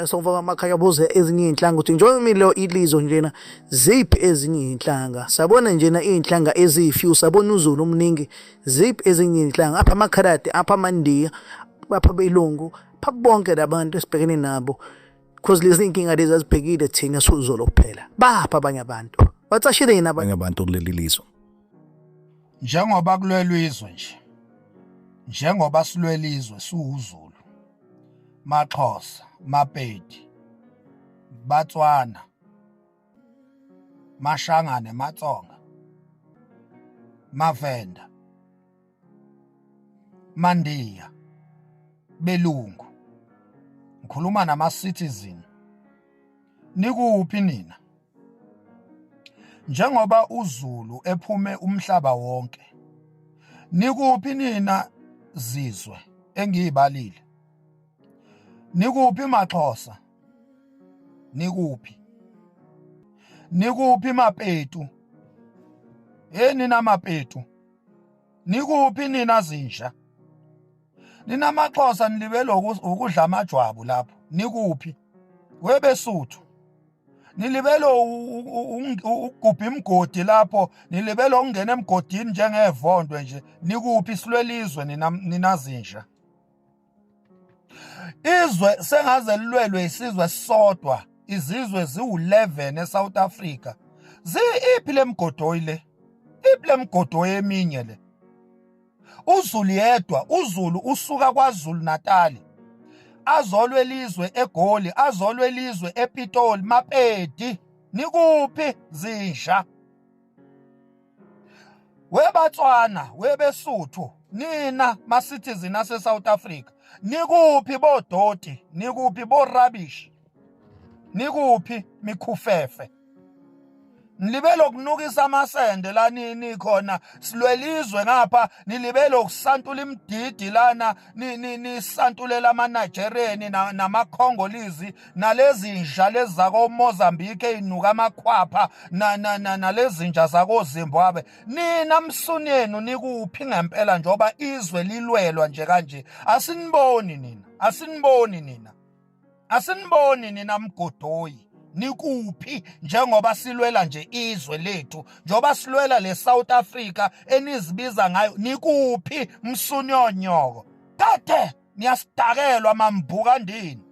Shamakhaya buze ezinye iy'nhlanga ukuthi njengoba imilo ilizwe njena ziphi ezinye iy'nhlanga sabona njena iy'nhlanga eziyi-few sabona uZulu omningi ziphi ezinye iy'nhlanga apha amakhaladi apha amandiya apha abelungu apha bonke labantu esibhekene nabo because lezi iy'nkinga lezi azibhekile thina siwuZulu kuphela bapha abanye abantu bacashile yini abanye abantu kuleli lizwe. Njengoba kulwelwa izwe nje, njengoba silwela izwe siwuZulu, maXhosa, maPedi, Batswana, Mashangane, Matsonga, Mavenda, Mandiya, Belungu. Ngikhuluma nama citizen. Nikuphi nina? Njengoba uZulu ephume umhlaba wonke, nikuphi nina zizwe engiyibalile? Nikuphi maXhosa? Nikuphi? Nikuphi maPetu? Hey nina maPetu. Nikuphi nina zinja? Nina maXhosa nilibele ukudla amajwabu lapho. Nikuphi? WebeSuthu. Nilibele ukugubha imigodi lapho, nilibele ukungena emgodini njengevondwe nje. Nikuphi silwelizwe nina nina zinja? Izwe sengaze lilwelwe isizwe esisodwa, izizwe ziwu-11 eSouth Africa. Iphi lemgodoyi le? Iphi lemgodoyi eminye le? uZulu yedwa, uZulu usuka kwaZulu Natal azolwe elizwe eGoli, azolwe elizwe ePitoli, Mapedi, nikuphi zinja? WeBatswana, webeSuthu, nina ma-citizen ase-South Africa, nikuphi bodoti, nikuphi bo-rubbish, nikuphi mikhufefe? Nilibele ukunukisa amasende la nikhona silwelizwe ngapha nilibele ukusantula imididi lana nisantulela ama-Nigerian nama-Congolese nalezi nja lezi zako-Mozambique ey'nuka amakhwapha nalezi nja zako-Zimbabwe. Nina msunenu nikuphi ngempela njengoba izwe lilwelwa nje kanje? Asiniboni nina, asiniboni nina. Asiniboni nina mgodoyi nikuphi njengoba silwela nje izwe lethu, njengoba silwela le South Africa enizibiza ngayo, nikuphi msunyonyoko? Kade niyasidakelwa mambuka ndini.